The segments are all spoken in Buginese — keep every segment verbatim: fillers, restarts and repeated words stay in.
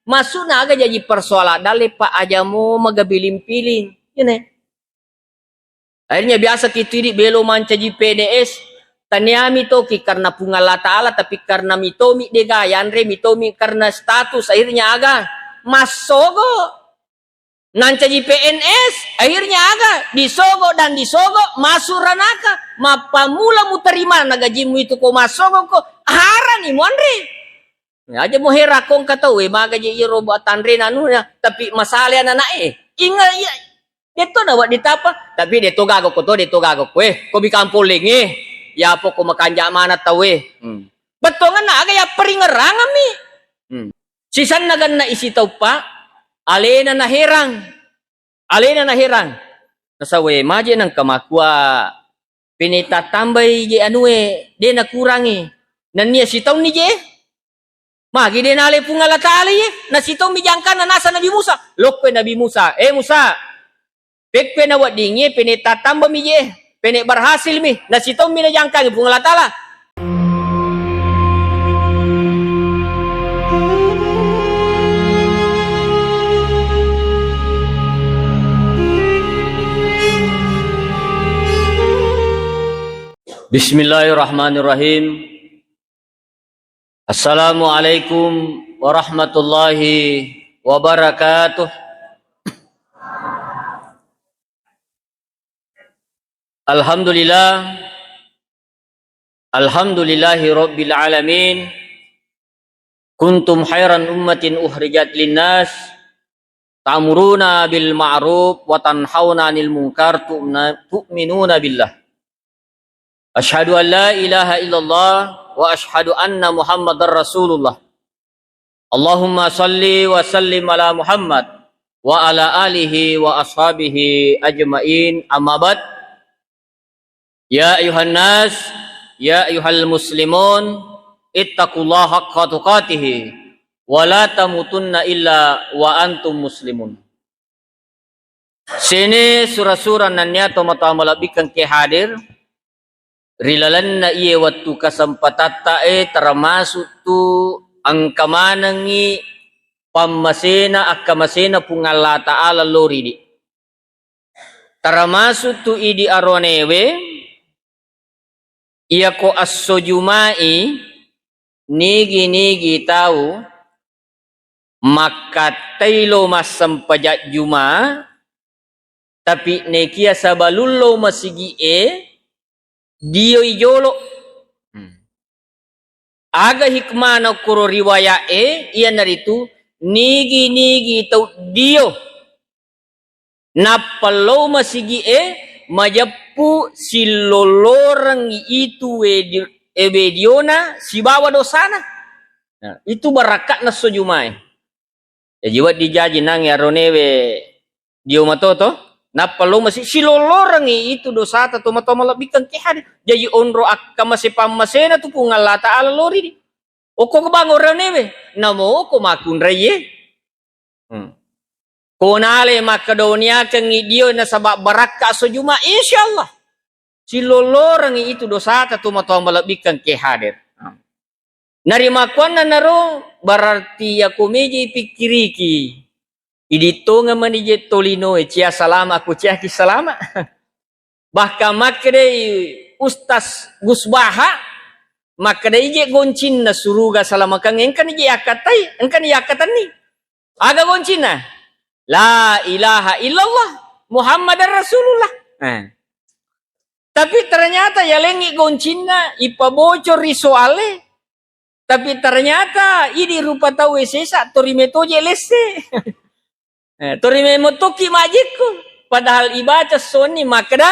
Maksudna aga jaji persoalan dalle, Pak, aja mo magabiling-piling. Iyana. Akhirnya biasa ki tu idi belo mancaji P N S, taniami toki karena Puang Allah Ta'ala, tapi karena mitomi dega yanre, mitomi karena status, akhirnya aga massogo. Nancaji P N S, akhirnya aga disogo dan disogo masuk ranaka. Mappamula muterima na gajimu itu ko massogo ko, harani muanre. Aja mo hera kongka tau, eh, maga je iyaro tanrena anu ya, tapi masale anak-anak, eh. Inga iya, detto na wak ditapa, tapi detto gago ko to, detto gago ko, eh, ko bikang polling, eh. Ya apa ko makanja mana tau, eh. Hmm. Bettongan na aga ya peringerangami. Hmm. Sisanna ganna isi tau, Pak, alena naherang. Alena naherang. Nasawe maje nangka makua pene tattambai je anue, de nakurangi. Nennia sitaunni je. Magi de nale Puang Allah Ta'ala ye? Nasitaummi jangkana nasa Nabi Musa. Lokkoi Nabi Musa, "Eh Musa, pekkue naweddingi pene tattambami je, pene berhasil mi." Nasitaummi najangkangi Puang Allah Ta'ala. Bismillahirrahmanirrahim. Assalamualaikum warahmatullahi wabarakatuh. Alhamdulillah. Alhamdulillahi rabbil alamin. Kuntum khairan ummatin ukhrijat linnas, ta'muruna bil ma'ruf wa tanhauna 'anil munkar, tu'mina-, tu'minuna billah. Asyhadu an la ilaha illallah wa asyhadu anna Muhammadar Rasulullah. Allahumma salli wa sallim ala Muhammad wa ala alihi wa ashabihi ajma'in. Amma ba'd. Ya ayuhan nas, ya ayuhal muslimun, ittaqullaha haqqa tuqatihi wa la tamutunna illa wa antum muslimun. Sene sura-sura nennia tomatoa malebbikkeng ke hadir ri lalenna iye wettu kesempatatta e, termasuk tu engka manengngi pammasena, akkamasena Puang Allah Ta'ala lao ridi. Termasuk tu idi aronewe, iyako esso Juma'i, nigi-nigi tau makkattai lo massempajang Juma, tapi nekia sabalung lo masigi'e, dioi jolo. Hmm. Aga hikmana koro riwaya'e, iyanaritu nigi-nigi tau dio nappa lao masigi'e, majeppu sillollorengngi itu wedi-, e, wediona sibawa dosana. Nah, itu barakka'na esso Jumae. Jaji wedding jaji nangnge aronewe dio matoto, nappa lao masi-, silollorengngi itu dosata tomatoa malebbikkeng ke hadir. Jaji onro akkamase pammasena tu Puang Allah Ta'ala lao ridi. Okko bang aronewe, namo okko makkunraiye. Hmm. Ko nale makkedoniakengngi dio nasaba barakka esso Juma, insyaallah. Silollorengngi itu dosata tomatoa malebbikkeng ke hadir. Narimakkuannanaro berarti yako meji pikkiriki. Idi tongeng mani je tolinoe, cia salama, ko ciaki salama. Bahkan makkedai Ustaz Gus Baha, makkedai je goncinna suruga salamakeng, engkani je yakkatai, engkani yakkatenni. Aga goncinna? La ilaha illallah Muhammadar Rasulullah. Eh. Tapi ternyata yalengngi goncinna, ipabocori soale. Tapi ternyata idi rupa tau sesa, torime toje lesse. Eh, torime motoki majikku. Padahal ibaca sonni makkeda,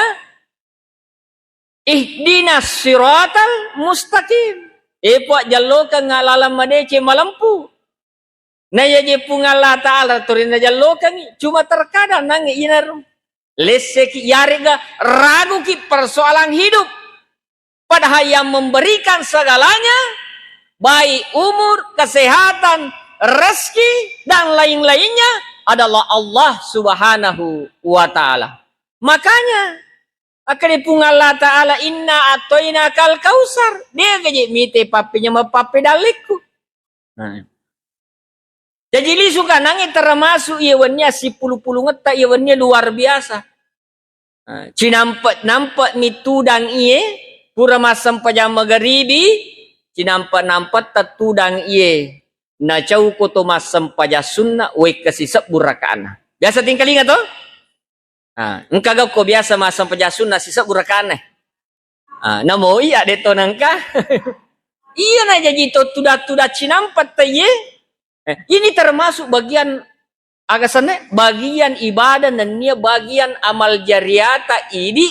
"Ihdinas siratal mustaqim." E Puang, jallokeng lalang madeceng malempu. Nayaje Puang Allah Ta'ala torina jallokengngi, cuma terkadang nangnge inaro lesseki, yarega raguki persoalan hidup. Padahal yang memberikan segalanya, baik umur, kesehatan, rezeki, dan lain-lainnya adalah Allah Subhanahu wa Ta'ala. Makanya, akkeda Puang Allah Ta'ala, "Inna a'tainakal kautsar." De'ga je mite pappenyama pappedallekku. Nah. Jaji lisu kanangnge termasuk iye wenni assipulu-pulungetta iye wenni luar biasa. Ah, cinampe-, nampe mi tudang iye, pura massempajang magaribi, cinampe-nampetta tudang iye, nacauko to massempajang sunna, wekka sisebbu raka'na. Biasa tingkalinga to? Ah, engka gakko biasa massempajang sunna sisebbu raka'na. Ah, namo iya de to nangka. Iya na jaji to tudang-tudang cinampe taiye. Eh, ini termasuk bagian aga senna, bagian ibadah nennia bagian amal jariata idi,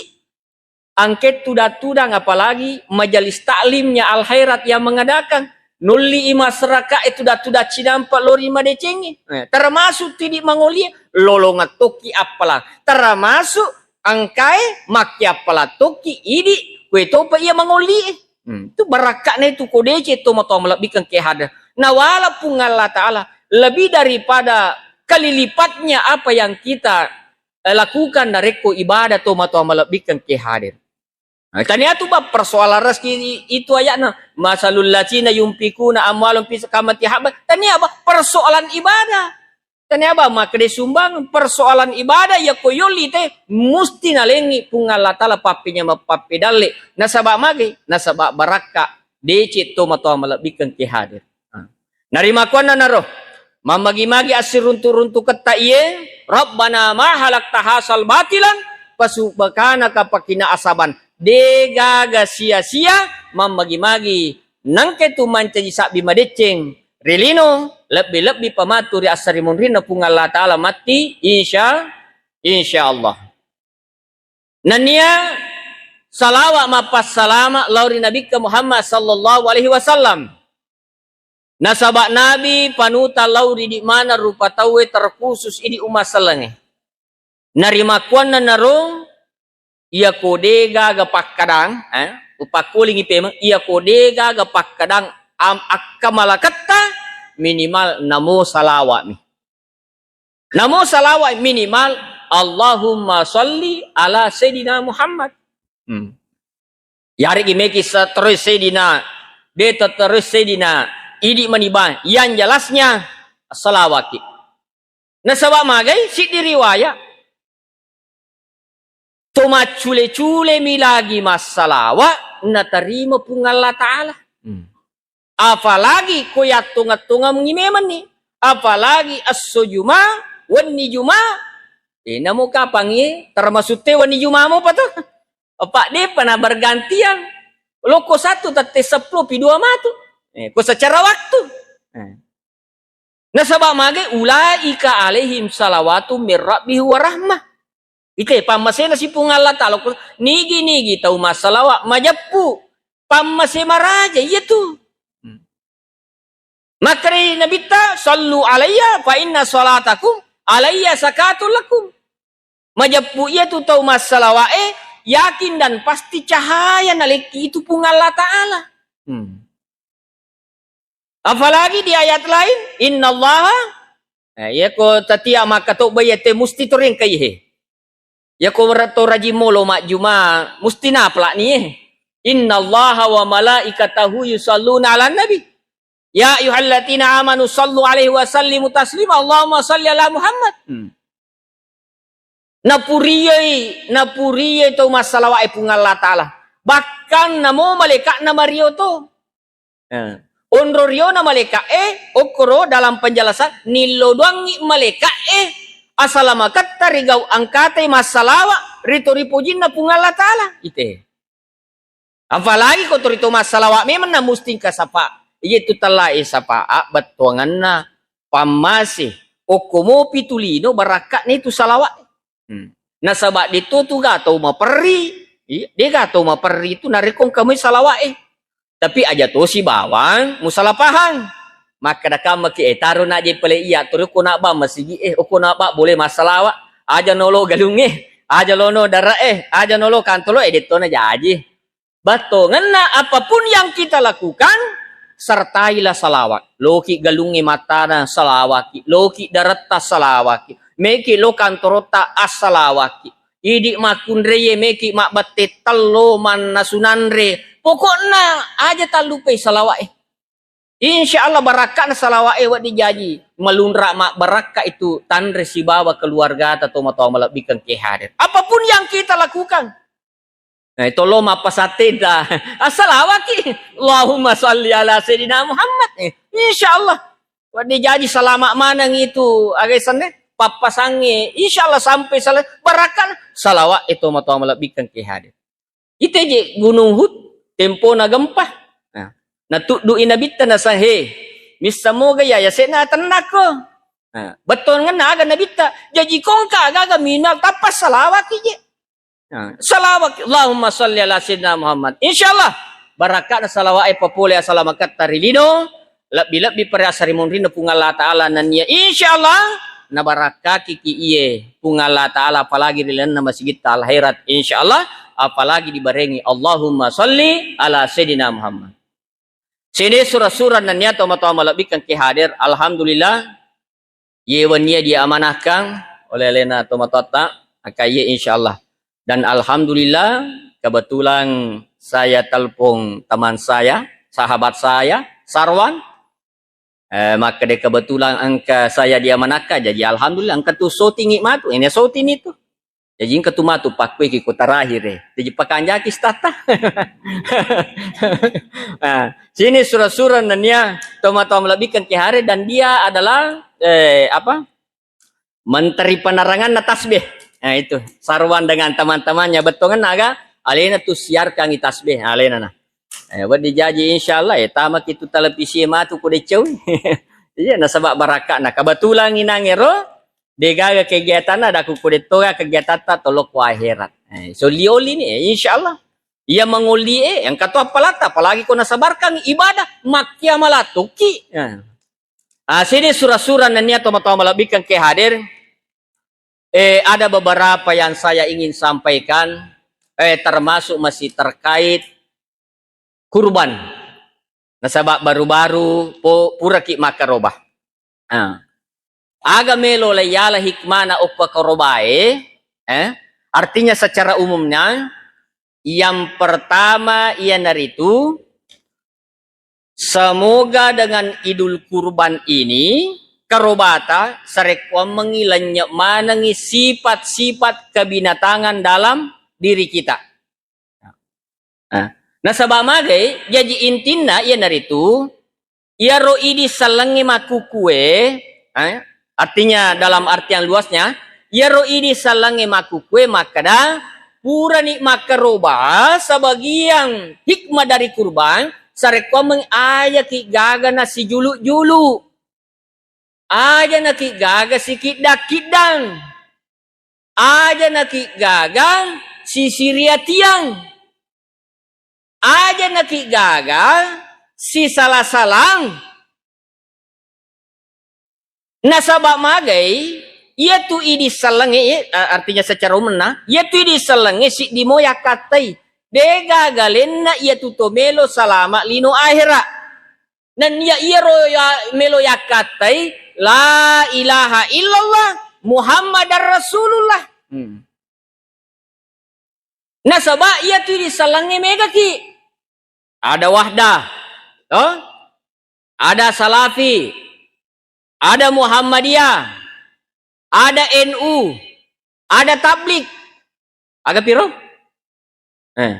angke tudang-tudang, apalagi majelis taklimnya Al Khairat yang mengadakan. Nulli i masyarakat e tudang-tudang cinampe lori madecengi. Eh, termasuk tidi mangolie, lolongeng tokki appalang. Termasuk engkae makkiappalang tokki idi, kue topa iya mangolie. Hmm, itu barakka'na itu ko deceng to matoa malebbikeng ke hadir. Nawala Puang Allah Ta'ala lebih daripada kali lipatnya apa yang kita, eh, lakukan narekko ibadah to matoa malebbikeng ke hadir. Nah, tania tu bab persoalan rezeki i-, itu ayatna, masalul ladzina yunfikuna amwalahum fi kamati habba. Tania bab persoalan ibadah. Tania bab makkeda sumbang, persoalan ibadah yakko yolli te musti nalengi Puang Allah Ta'ala pappenyameng pappedalle. Nasaba magi? Nasaba barakka, deceng to matoa malebbikeng ke hadir. Nah. Narimakkuannanaro, mammagi-magi assiruntu-runtuketta iye, Rabbana ma khalaqta hadzal batilan, fa subhanaka faqina asaban. De gaga sia-sia, mammagi-magi nangke tu mancaji sabbi madeceng ri lino, lebbi-lebbi pamatu ri assarimunrinna Puang Allah Ta'ala matti, insya, insya Allah. Nennia salawa mappassalama lao ri Nabikka Muhammad sallallahu alaihi wasallam. Nasaba Nabi panuta lao ri di mana rupa tauwe terkhusus idi umma sellengnge. Narimakkuannanaro, iyako de gaga pakkadang, eh, upakkulingi pemeng, iyako de gaga pakkadang am-, akkamalaketta, minimal namo salawa'mi. Namo salawat minimal, Allahumma salli ala Sayyidina Muhammad. Hmm. Yarigi meki sa-, terus Sayyidina, de te-, terus Sayyidina, idi maniba, yang jelasnya salawaki. Nasaba magai siddi riwayat, to maccule-culemi lagi massalawa, natarima Puang Allah Ta'ala. Hmm. Apalagi ko yattongeng-tongengngi memenni. Apalagi esso Juma, wenni Juma. Eh, namo kapangngi, termasuk te wenni Juma mopa to? Apa depa na bergantian. Loko satu tette seppulo pi dua matu. Eh, ko secara waktu. Eh. Nasaba mage, ulaika alaihim salawatu min rabbih wa rahmah. Ite pammasena si Puang Allah Ta'ala, ko nigi-nigi tau massalawa majeppu pammase maraja, iya tu. Hmm. Makkeda Nabitta, "Sallu alayya fa inna salatakum alayya sakatul lakum." Majeppu iya tu tau massalawa e, yakin dan pasti cahaya nalekki itu Puang Allah Ta'ala. Hmm. Apalagi di ayat lain, "Innallaha," eh, iya ko tatia makkatobba iya te musti to rengkai he. Iya ko ra-, to rajing molo majjuma, musti napalani he. "Innallaha wa malaikatahu yusalluna 'alan nabi. Ya ayyuhalladzina amanu sallu 'alaihi wa sallimu taslima. Allahumma salli ala Muhammad." Hmm. Napurioi, napurioi tau massalawa e Puang Allah Ta'ala. Bahkan namo malaika'na mario to. Eh. Onro riona malaika e, okkoro dalam penjelasan, nillo doangngi malaika e asalamaketta ri gau engkatai massalawa ri to ripojinna Puang Allah Ta'ala. Ite. Apalagi ko to rito massalawa memang na musti engka sapa. Iya tu tellae sapa, bettuanganna pammase. Okko mopi tu lino barakka'na itu salawa. Hmm. Nasaba de to tu ga tau maperri. Iya, de ga tau maperri tu narekko engka moi salawa e. Tapi aja tosi bawang musalapahang. Makkeda kammaki, eh, taro naje pale iya, toro ko nabba masigi e, okko nabba boleh massalawa. Aja nolo galung e, aja lono dara e, aja nolo kantolo e, de to na jaji. Bettuanganna apapun yang kita lakukan, sertailah salawat. Loki galungnge matana, salawaki. Loki daretta, salawaki. Meki lo kantorotta, assalawaki. Idi makkunreye, meki mabbette tello, mannasu nanre. Pokokna aja tallupai salawat e. Insya Allah barakka'na salawa'e wedding jaji malunra mabbarakka itu tanre sibawa keluargata tomatoa malebbikkeng ke hadir. Apapun yang kita lakukan. Nah, itu lo mappasatteta. Assalawaki. Allahumma salli ala Sayyidina Muhammad. Eh, insya Allah. Wedding jaji salama maneng itu. Aga isengnge? Pappasangnge. Insya Allah sampai sala-, barakka'na salawa'e tomatoa malebbikkeng ke hadir. Ite je Gunung Uhud, tempona gempa. Nah, natuddu'i Nabitta nasang, "He, missa moga ya, yase'na atennakko." Nah, bettuangenna aga Nabitta, jaji kongka aga-aga minimal tappa salawaki je. Nah, salawaki, Allahumma salli ala Sayyidina Muhammad. Insya Allah, barakka'na salawa'e papole asalamaketta ri lino, lebbi-lebbi pada asarimunrinna Puang Allah Ta'ala nennia insya Allah nabarakkakiki iye Puang Allah Ta'ala, apalagi ri lalenna masigitta akhirat insya Allah, apalagi dibarengi Allahumma salli ala Sayyidina Muhammad. Sini sura-sura nennia tomatoa malebbikkeng ke hadir, alhamdulillah, iye wennia diamanahkan oleh alena tomatoatta, akaiye insya Allah. Dan alhamdulillah, kebetulan saya telepon teman saya, sahabat saya, Sarwan. Eh, makkeda kebetulan engka saya diamanahkan, jaji alhamdulillah, engka tu shooting matu, ini shooting itu. Jaji engka tu matu pakkueki ko terakhir e. Jaji pakanjaki statta. Nah, sini sura-sura nennia tomatoa malebbikkeng ke hadir dan dia adalah, eh, apa? Menteri peneranganna tasbih. Nah, itu. Sarwan dengan teman-temannya. Bettuangenna aga? Alena tu siarkangi tasbih. Alena na. Eh, wedding jaji insya Allah, eh, tamaki tu televisi matu ku decau. Iya, nasaba barakka'na. Kebetulan inangero, degaga kegiatanna, ada ku kudettoga kegiatatta tolokku akhirat. Eh, soli-oli ni, eh, insya Allah. Iya mangoli e, engka to appalatta, apalagi ko nasabarkan ibadah, makkiamalattuki. Nah. Ah, sini sura-sura nennia tomatoa malebbikkeng ke hadir. Eh, ada beberapa yang saya ingin sampaikan, eh, termasuk masih terkait kurban. Nasaba baru-baru po-, puraki makkaroba. Ah. Aga melo layala hikmana okko karobae, eh? Artinya secara umumnya, yang pertama iyanaritu semoga dengan Idul Kurban ini, karobata sarekkuammengngi lennye manengngi sifat-sifat kebinatangan dalam diri kita. Nah, nasaba magai, jaji intinna iyanaritu, iyaro idi sellengnge makkukue, eh, artinya dalam artian luasnya, iyaro idi sellengnge makkukue makkeda, purani makkaroba sebagian hikmah dari kurban, sarekkuameng ajaki gaga nasijulu-julu. Aja naki gaga sikidda-kiddang. Aja naki gaga sisiriatiang. Aja naki gaga sisala-salang. Nasaba magai, iyatu idi sellengnge, eh, artinya secara umumna, iyatu idi sellengnge siddi mo yakkattai. De gaga lenna iyatu to melo salama lino ahera. Nennia iyaro ya-, melo yakkattai, "La ilaha illallah Muhammadar Rasulullah." Hmm. Nasaba iyatu disalangnge megaki. Ada Wahdah, toh? Ada Salafi, ada Muhammadiyah, ada N U, ada Tablik. Aga piro? Eh.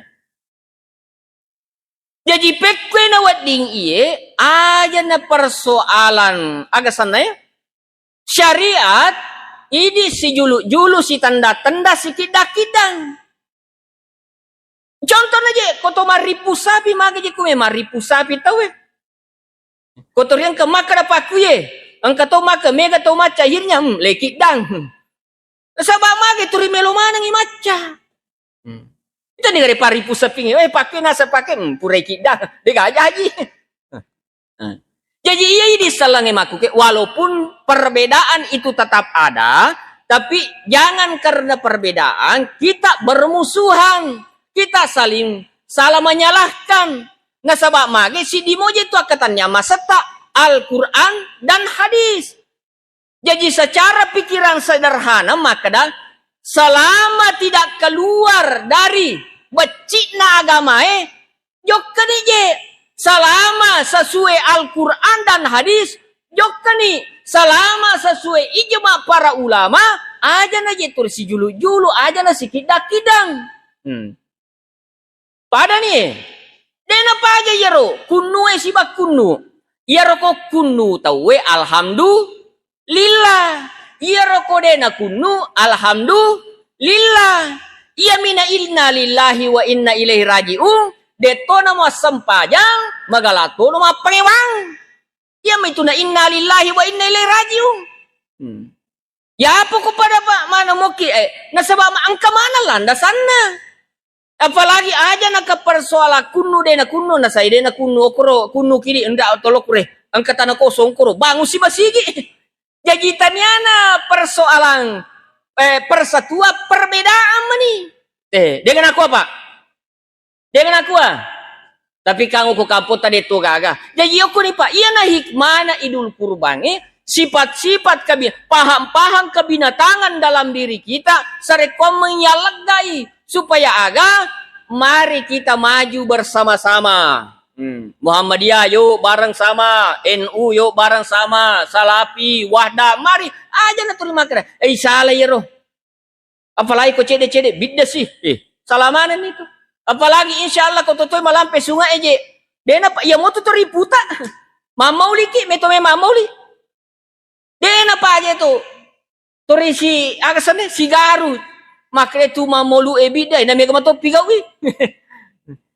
Jaji, pekkue na wedding iye, aja na persoalan aga sanna ya? Syariat, idi sijulu-julu, sitenda-tenda, sikidda-kiddang. Contohna je, ko to maripu sapi, maka je kume maripu sapi tau e. Ko to ri engka makkeda pakkuye, engka to makkeda mega to macca, akhirnya, hmm, lekiddang. Nasaba mage turi melo manengi macca. Hmm. Itu ni gare paripu sapingi, eh, pakke nasa pakke, hmm, purai kiddang, de gajaji. Hmm. Jadi iya idi salange makkuke, walaupun perbedaan itu tetap ada, tapi jangan karena perbedaan kita bermusuhan, kita saling salah menyalahkan. Nasaba mage siddi moje tu akkatannya masetta Al-Quran dan hadis. Jadi, secara pikiran sederhana makkeda, selama tidak keluar dari becci'na agamae, jokkani je. Salama sesuai Al-Quran dan hadis, jokkani. Salama sesuai ijma para ulama, aja na je tur sijulu-julu, aja na sikidang-kidang. Hmm. Padani, de napaja iyaro kunnu e siba kunnu. Iyaro ko kunnu tauwe alhamdulillah. Iyaro ko de nakunnu alhamdulillah. Iya mina inna lillahi wa inna ilaihi raji'un. De to namo assempajang, magala to no mappangewang. Iya mitu na inna lillahi wa inna ilaihi raji'un. Hmm. Ya apa ko pada, Pak, mana moki, eh, nasaba ma-, engka mana landasanna. Apalagi aja naka persoalan kunnu de na kunnu, na sai de na kunnu okoro, kunnu kiri ndak tolokure. Engka tanah kosong koro, bangun si basigi. Jaji taniana persoalan, eh, persatuan perbedaan mani. Eh, dengan aku apa? Dengan aku ah. Tapi kamu ko kampota de to gaga. Jaji okko ni, Pak, iyana hikmana Idul Kurban, eh, sifat-sifat kabi-, paham-paham kebinatangan dalam diri kita, sarekkoammeng yalleggai. Supaya aga? Mari kita maju bersama-sama. Hmm. Muhammadiyah, yuk bareng sama. N U, yuk bareng sama. Salafi, Wahdah, mari. Aja na tuli makkeda, eh, salah iyaro. Apalagi ko cede-cede, bidda sih. Eh, salah mana nih tuh? Apalagi insya Allah ko totoi malampe sungai je. Dena, Pak, iya moto to riputa. Mammauliki, meto me mammauli. Dena paja tu. Torisi aga senne sigaru. Makkeda tu mammaulu e bidda, na mega matoppi gaui.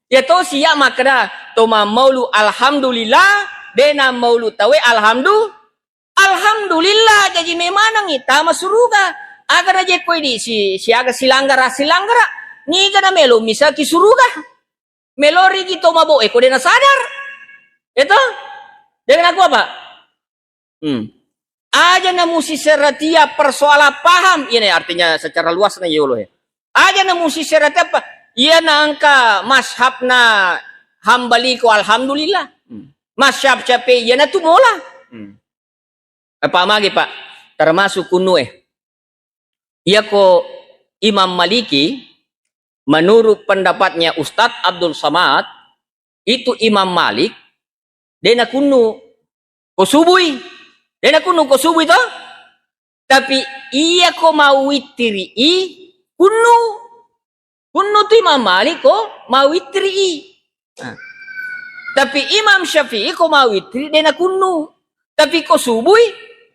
Ya to siya makkeda to mammaulu alhamdulillah, dena maulu tawe alhamdulillah. Alhamdulillah, jaji memanengngi tama suruga. Aga na je koi di si, siaga silanggara, silanggara. Niga na melo misaki suruga. Melorigi to maboe ko dena sadar. Itu? Dengan aku apa? Hmm. Aja na musi seratia persoalan paham. Ini artinya secara luas na yolo ya. Aja na musi seratia apa? Iya na engka mazhabna Hambali ko alhamdulillah. Hmm. Mazhab Syafi'i iya na tu mola. Hmm. Apa magi, Pak? Termasuk kunnu e. Iyako Imam Maliki, menurut pendapatnya Ustadz Abdul Samad, itu Imam Malik, dena kunnu ko subui. Dena kunnu ko subui to? Tapi iyako mawitiri i kunnu. Kunnu tu Imam Malik ko mawitiri i. Nah. Tapi Imam Syafi'i ko mawitiri dena kunnu. Tapi ko subui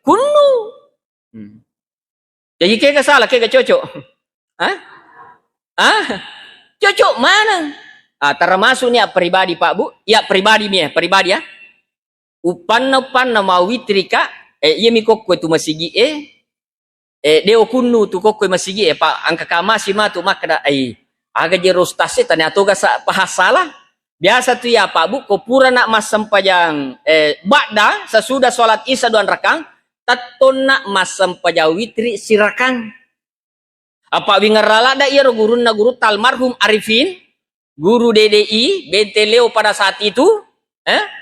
kunnu. Hmm. Jadi kega salah, kega cocok? Hah? Ah, cocok mana? Ah, termasuk ni pribadi, Pak Bu. Ya pribadi mi, pribadi ya. Upanna, upanna mawitiri ka, eh, iya mi kokko tu masigi e, eh, deo kunnu tu kokko masigi e, Pak, angka kamasi matu makkeda, ai, aga je rostas e, tanya toga sa pahasala. Biasa tu ya, Pak Bu, ko pura nak massempajang, eh, ba'da, sesudah sholat isya dua rakang, tettonna massempajang witri sirakang. Apa wingerrala da iyaro gurunna gurutta almarhum Arifin, guru D D I, Benteng Leo pada saat itu, eh?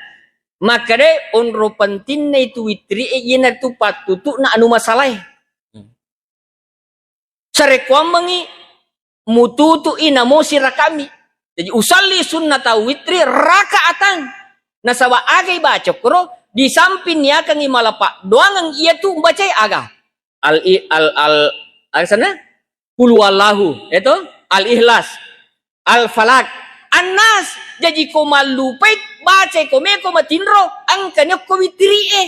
Makkeda onro pentinna itu witri e, iyanaritu pattutu'na anu masalae. Sarekkoammengngi mututu'i namo sirakami. Jadi, usalli sunnata witri rakaatan. Nasaba agai baca koro, di samping niakangi malapa doangeng iyatu mbacai aga. Al, al, al, al sana? Qul huwallahu, itu? Al-Ikhlas, Al-Falaq, An-Nas. Jaji ko mallupai, bacai ko meko matinro, engkani okko witiri e.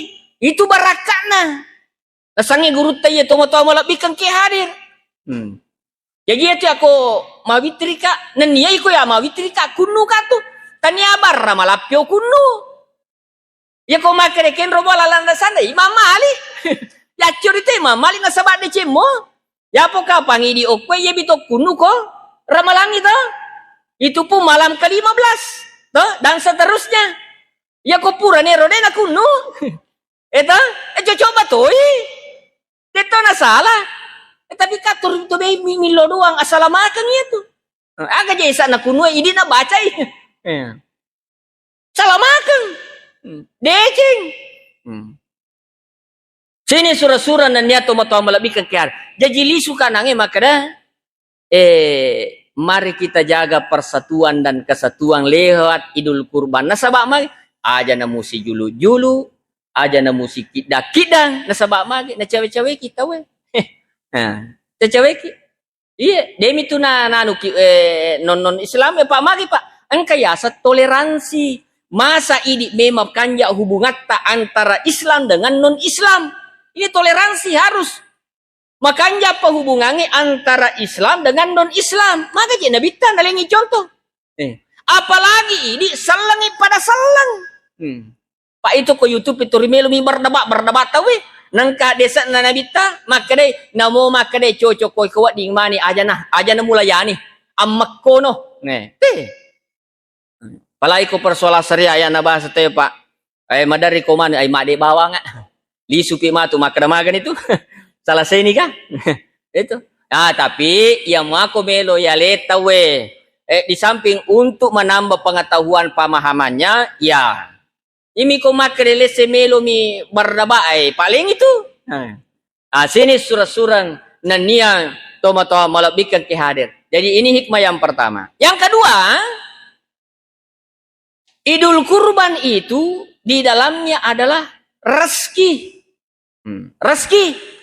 Itu barakka'na. Nasangnge gurutta iya tomatoa malebbikeng ke hadir. Hmm. Jaji iya tu ako mawitiri ka, nennia iko ya mawitiri ka kunnu ka tu. Tania barra malappio kunnu. Iya ko makkeda kenro bola landasanna Imam Malik. Yaccurita Imam Malik nasaba decemmo. Yapo kapang idi okko iya bito kunnu ko ramalangi to. Itu pun malam kelima belas to dan seterusnya. Iya ko pura nero de nakunnu. Eta, eh, cocok batoi. Detto na salah. Eh, tapi katur to be mi-, millo doang assalamakeng iya tu. Aga je isa nakunnu idi nabacai. Iya. Salamakeng. Hmm. Deceng. Hmm. Sini sura-sura nennia tomatoa malebbikeng ke hadir. Jaji lisu kanange makkeda, eh, mari kita jaga persatuan dan kesatuan lewat Idul Kurban. Nasaba magi aja namusi julu-julu, aja namusi kiddang-kiddang, nasaba magi nacawe-caweki tauwe. Nah, cacaweki. Iya, demi tu na nanuki, eh, non non Islam, eh, Pak, magi, Pak. Engka yaseng toleransi. Masa idi memang kanja hubungatta antara Islam dengan non Islam? Ini toleransi harus. Makanja apa hubungannya antara Islam dengan non Islam? Maka je Nabitta nalengi contoh. Eh. Apalagi idi sellengi pada selleng. Hmm. Pak, itu ko YouTube itu rimelo mi berdaba, berdaba tauwe. Nengka desa na Nabitta, makkedai, namo makkedai cocok koi ko wedding mani aja nah, aja na mulayani. Ammekkono. Nih. Teh. Apalagi ko persoalan syariah ya nabahas teh, Pak. Eh, madari ko mani, ai made bawang. Lisu pi matu makkeda magani tu. Salah seni kah? Itu. Ah, tapi yang mako melo ya leta we. Eh, di samping untuk menambah pengetahuan pemahamannya, ya. Imi ko makkeda lesse melomi barraba, eh, paling itu. Nah. Ah, sini surang-surang nennia tomatoa malebbikan ke hadir. Jadi ini hikmah yang pertama. Yang kedua, Idul Kurban itu di dalamnya adalah rezeki. Hmm, rezeki.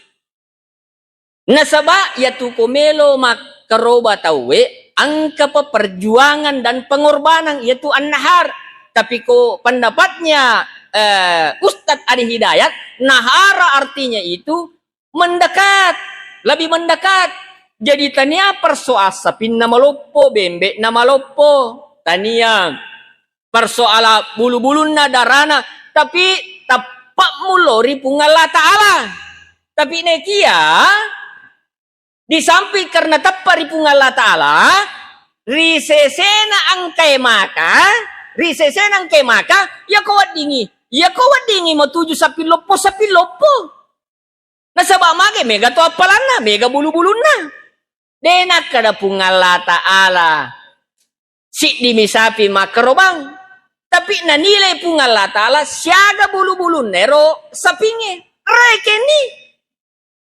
Nasaba yatu ko melo makkaroba tauwe, engkapa perjuangan dan pengorbanan, yatu an-nahar. Tapi ko pendapatnya, eh, Ustadz Adi Hidayat, nahara artinya itu mendekat, lebih mendekat. Jadi tania persoal sapinna maloppo, bembe'na maloppo. Tania persoalan bulu-bulunna, darana, tapi teppe'mu lao ri Puang Allah Ta'ala. Tapi nekia, di samping karena teppa ri Puang Allah Ta'ala, ri sesena engkae maka, ri sesena engkae maka, ya ko weddingi, ya ko weddingi matuju sapilloppo, sapilloppo. Nasaba mage mega to appalanna, mega bulu-bulunna. De nakkeda Puang Allah Ta'ala, siddimi sapi makkarobang. Tapi nanilai Puang Allah Ta'ala siaga bulu-bulunna ero sapingnge. Rekenni.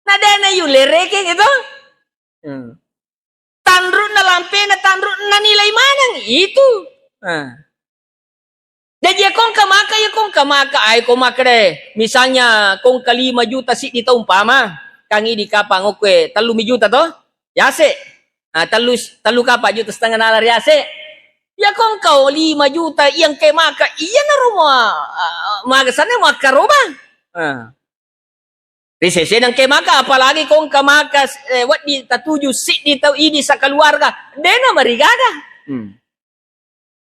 Na de nayulle rekeng itu. Hmm. Tanru'na lampena, tanru'na nilai maneng itu. Nah. Jaji ya kongka maka, ya kongka maka, ai ko maka deh. Misalnya kongka lima juta siddi tau umpama, kang idi kapang okkue tellu mi juta to? Yase. Ah, tellu, tellu kapa juta setengah nala riase. Ya kongka o lima juta yang ke maka, iya naro mo, ah, maga sana mo akkaroba. Ah. Ri sesena engke maka, apalagi ko engka maka, eh, wedding tatuju siddi tau idi sakaluarga, dena marigaga. Hmm.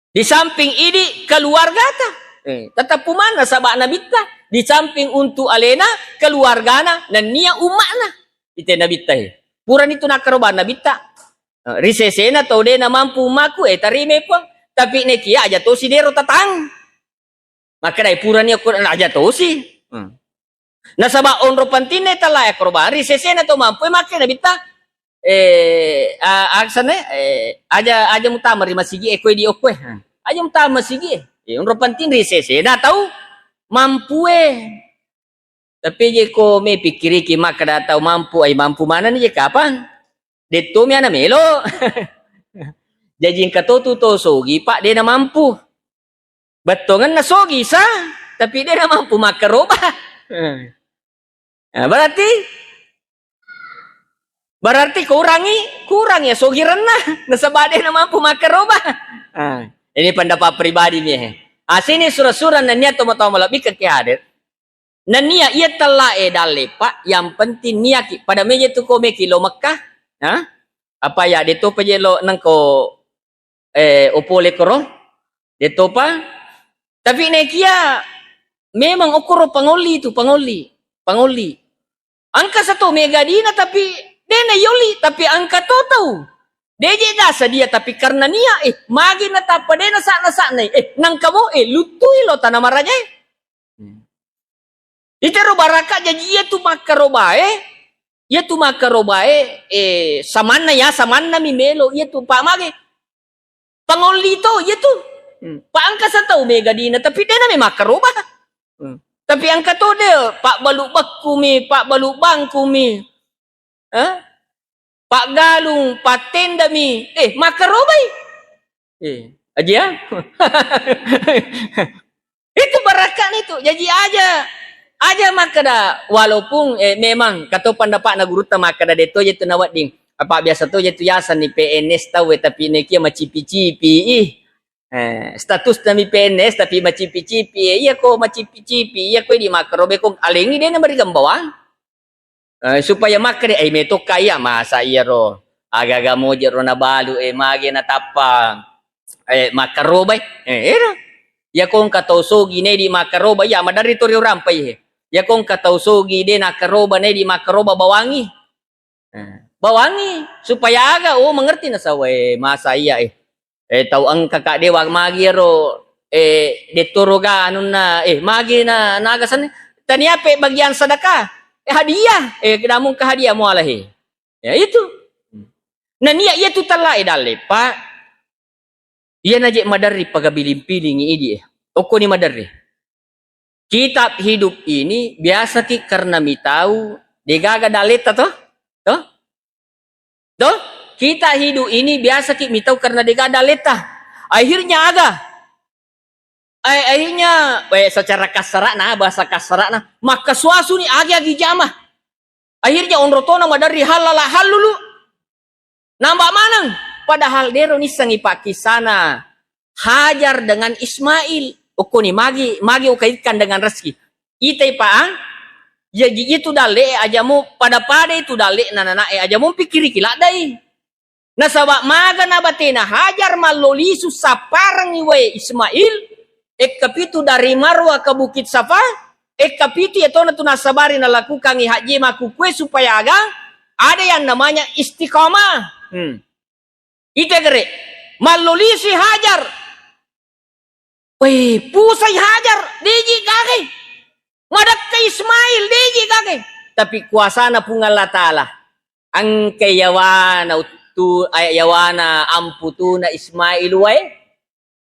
Di samping idi keluargata, eh, tetap pumanna saba nabitta, di samping untuk alena, keluargana, nennia umma'na. Ite nabitta, eh. Purani tu nakkarobang nabitta. Eh, ri sesena tau dena mampu ummaku, eh, tarime puang. Tapi nekia aja tosi dero tatang. Makkedai purani okko aja tosi. Hmm. Nasaba onro pentinna tala e korobang, ri sesena to mampu e makke nabitta, eh, a-, aksane, eh, aja, aja mutama ri masigi e koe di okkoe. Hmm. Aja mutama masigi e. Eh, onro penting ri sesena tau mampu e. Tapi je ko me pikkiriki makkeda tau mampu, ai mampu manenni je kapang. Detto mi ana melo. Jaji engka to tu to sogi, Pak, de namampu. Bettongenna sogi sa, tapi de namampu makkaroba. Nah, berarti, berarti kurangi, kurang ya sogirenna, nasaba de namampu makkaroba. Nah, ini pendapat pribadi mi. Asini sura-sura nennia tomatoa malebbi ke hadir. Nennia iya tella e dalle, Pak, yang penting niaki. Pada meja tu ko meki lo Mekah, ha? Apa ya, de topa je lo nengko, eh, opole koro? De topa. Tapi nekia memang okoro pangolli tu, pangolli, pangolli. Engka sato mega dina tapi de na yolli, tapi engka to tau. De je dasa dia, tapi karena nia, eh, magi na tappa de na sakna-sakna, eh, nangka mo, eh, luttui lo tana maraja, eh. Hmm. Itero baraka jaji iya tu makkarobae, iya tu makkarobae, eh, samanna ya, samanna mi melo, iya tu pa mage. Pangolli to, iya tu. Hmm. Pa engka satau mega dina, tapi de na mi makkaroba. Hmm. Tapi engka to de, pabbalu bakku mi, pabbalu bangku mi. Eh? Paggalung, pattendami, eh, makkarobai. Eh, aja. Itu barakka'na itu. Jaji aja, aja makkeda, walaupun, eh, memang kato pendapatna gurutta makkeda de to je tu nawedding. Apa biasa to je tu yasenni P N S tau, eh, tapi nekia macipi-cipi, ih. Eh, status nami P N S tapi macipi-cipi, eh, iya ko macipi-cipi, iya ko di makkarobai ko alengi de na merigang bawang. Eh, supaya makkeda, eh, metokka iya, masa iyaro aga-aga moje ro nabalu, eh, mage natappa, eh, makkarobai, eh, ero. Iya ko engka tau sogi ne di makkaroba, iya maderri to rio rampai, eh. Iya ko engka tau sogi de nakkaroba ne di makkaroba bawangi. Eh, bawangi, supaya aga, oh, mengerti nasaba, eh, masa iya, eh. Eh, tau engka ka dewa magi ero, eh, dettoro ga anunna, eh, magi na, naga senni. Tania pe bagian sedekah. Eh, hadiah. Eh, namun ke hadiah mualahi. Ya itu. Nania iya tu tella e dalle, Pak. Iya naje maderri pagabiling-piling idi, eh. Okkoni maderri. Kitab hidup ini biasa ki karena mitau degaga daleta toh? Toh? Toh? Kita hidup ini biasa ki mitau karena degaga daleta. Akhirnya aga? Eh, akhirnya, eh, secara kasarana, bahasa kasarana, makkasuasuni agi-agi jama. Akhirnya onrotona maderri hallala hallulu. Nambah maneng. Padahal dero nissengi pakkisana Hajar dengan Ismail. Okkoni magi, magi ukaitkan dengan rezeki. Itai pa, ah? Jaji itu dalle aja mu pada-pada itu dalle na nana e aja mu pikiriki laddai. Nasaba maga na batena Hajar mallo lisu sapparengngi wae Ismail, ekka pitu dari Marwa ke Bukit Safa, ekka pitu yatona tu nasabari nalakukangngi hajji makkukue supaya aga ada yang namanya istiqamah. Hmm. Ite gere, mallo lisu Hajar. Weh, pusai Hajar, deji gagai. Madekka Ismail, deji gagai. Tapi kuasana Puang Allah Ta'ala. Engka yawana uttu, eh, yawana amputuna Ismail wae.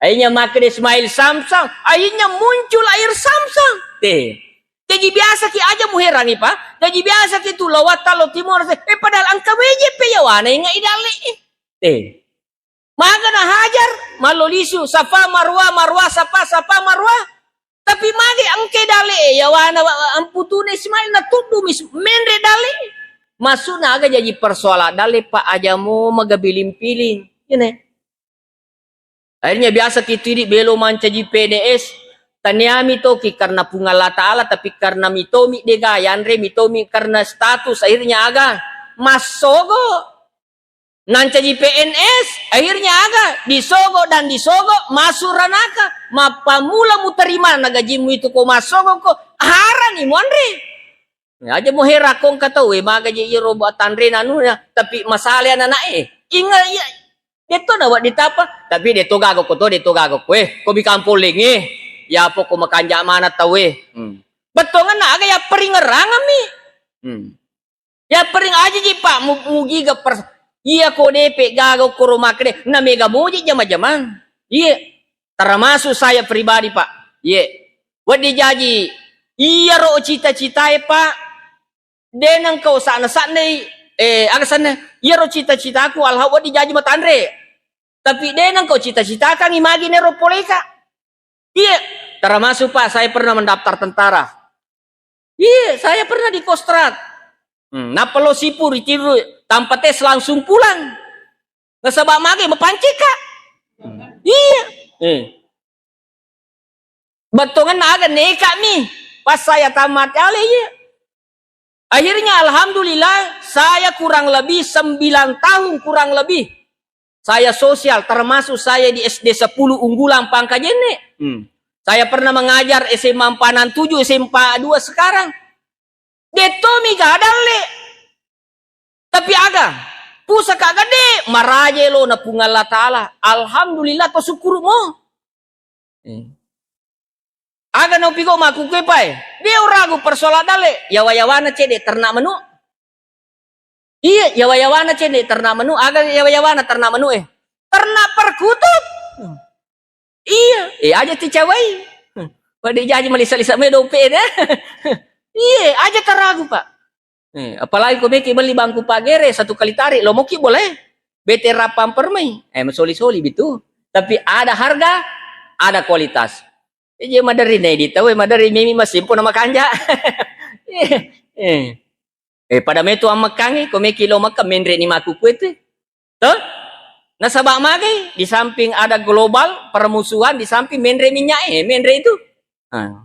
Akhirnya makkeda Ismail Samsam, akhirnya muncul air Samsam. Teh. Jaji biasa ki aja muherangi, Pak. Jaji biasa ki tu lo watta lo timur, eh, padahal engka weje pe yawana inga idalle. Eh. Maga na Hajar, mallo lisu, Safa Marwa, Marwa Safa, Safa Marwa. Tapi magi engke dale, yawana wa-, wa-, amputuna Ismail na tuddu mis-, menre dale. Maksudna aga jaji persoalan dale, Pak, aja mo magabiling-piling. Iyana. Akhirnya biasa ki tu idi belo mancaji P N S, taniami toki karena Puang Allah Ta'ala, tapi karena mitomi dega yanre, mitomi karena status, akhirnya aga? Massogo. Nancaji P N S, akhirnya aga? Disogo dan disogo, masuk ranaka. Mappamula muterima na gajimu itu ko massogo ko, harani muanre. Ya, aja muhera ko engka tau, eh, maga je iyaro ba tanre nanu ya, tapi masale anak-anak, eh. Inga iya, detto na wa ditapa, tapi detto gago ko to, detto gago ko, eh, ko bikang poleng, eh. Ya apa ko makanja mana tau, eh. Hmm. Bettongan na aga ya peringerangami. Hmm. Ya pering aja ji, Pak, mu-, mugiga per-, iya ko depe gaga koro makkede, na mega moji jama-jamang. Iya, termasuk saya pribadi, Pak. Iya. Wedding jaji, iyaro cita-citae, Pak, de nengka usa'na-sa'nai, eh, aga sanna, iyaro cita-citaku, alha wedding jaji matanre. Tapi de nengka cita-citakangi magi nero poleka. Iya, termasuk, Pak, saya pernah mendaftar tentara. Iya, saya pernah di Kostrad. Hmm, nappa lo sipu ritiru tanpa tes langsung pulang. Nasaba mage mapancing, Kak. Hmm. Iya. Eh. Bettonganna aga neka mi. Pas saya tamat ale, iya. Akhirnya, alhamdulillah, saya kurang lebih sembilan tahun, kurang lebih saya sosial, termasuk saya di S D sepuluh unggulan Pangkajene. Hmm. Saya pernah mengajar S M A empat enam tujuh, S M A dua sekarang. Detto mi gadang le. Tapi aga? Pusaka gede, maraje lo na Puang Allah Ta'ala. Alhamdulillah, to syukur mo. Eh. Aga naupigo makkukue pae? De uragu persoalan dale. Yawa-yawana cede ternak menu. Iya, yawa-yawana cede ternak menu. Aga yawa-yawana ternak menu, eh? Ternak perkutut. Iya, eh, aja ticawai. Pada jaji malisa-lisa me dope deh. Iya, aja taragu, Pak. Eh, apalagi ko meki beli bangku pagere satu kali tarik, lo moki boleh. Bete rapang permai. Eh, masoli-soli bitu. Tapi ada harga, ada kualitas. Eh, je maderi ne di tau, eh, maderi mimi masimpo na makanja. Eh, eh. Eh, pada metu ammekkangi, ko meki lo Mekka menre ni makuku itu. Toh? Nasaba magai, di samping ada global permusuhan, di samping menre minyak, eh, menre itu. Ah.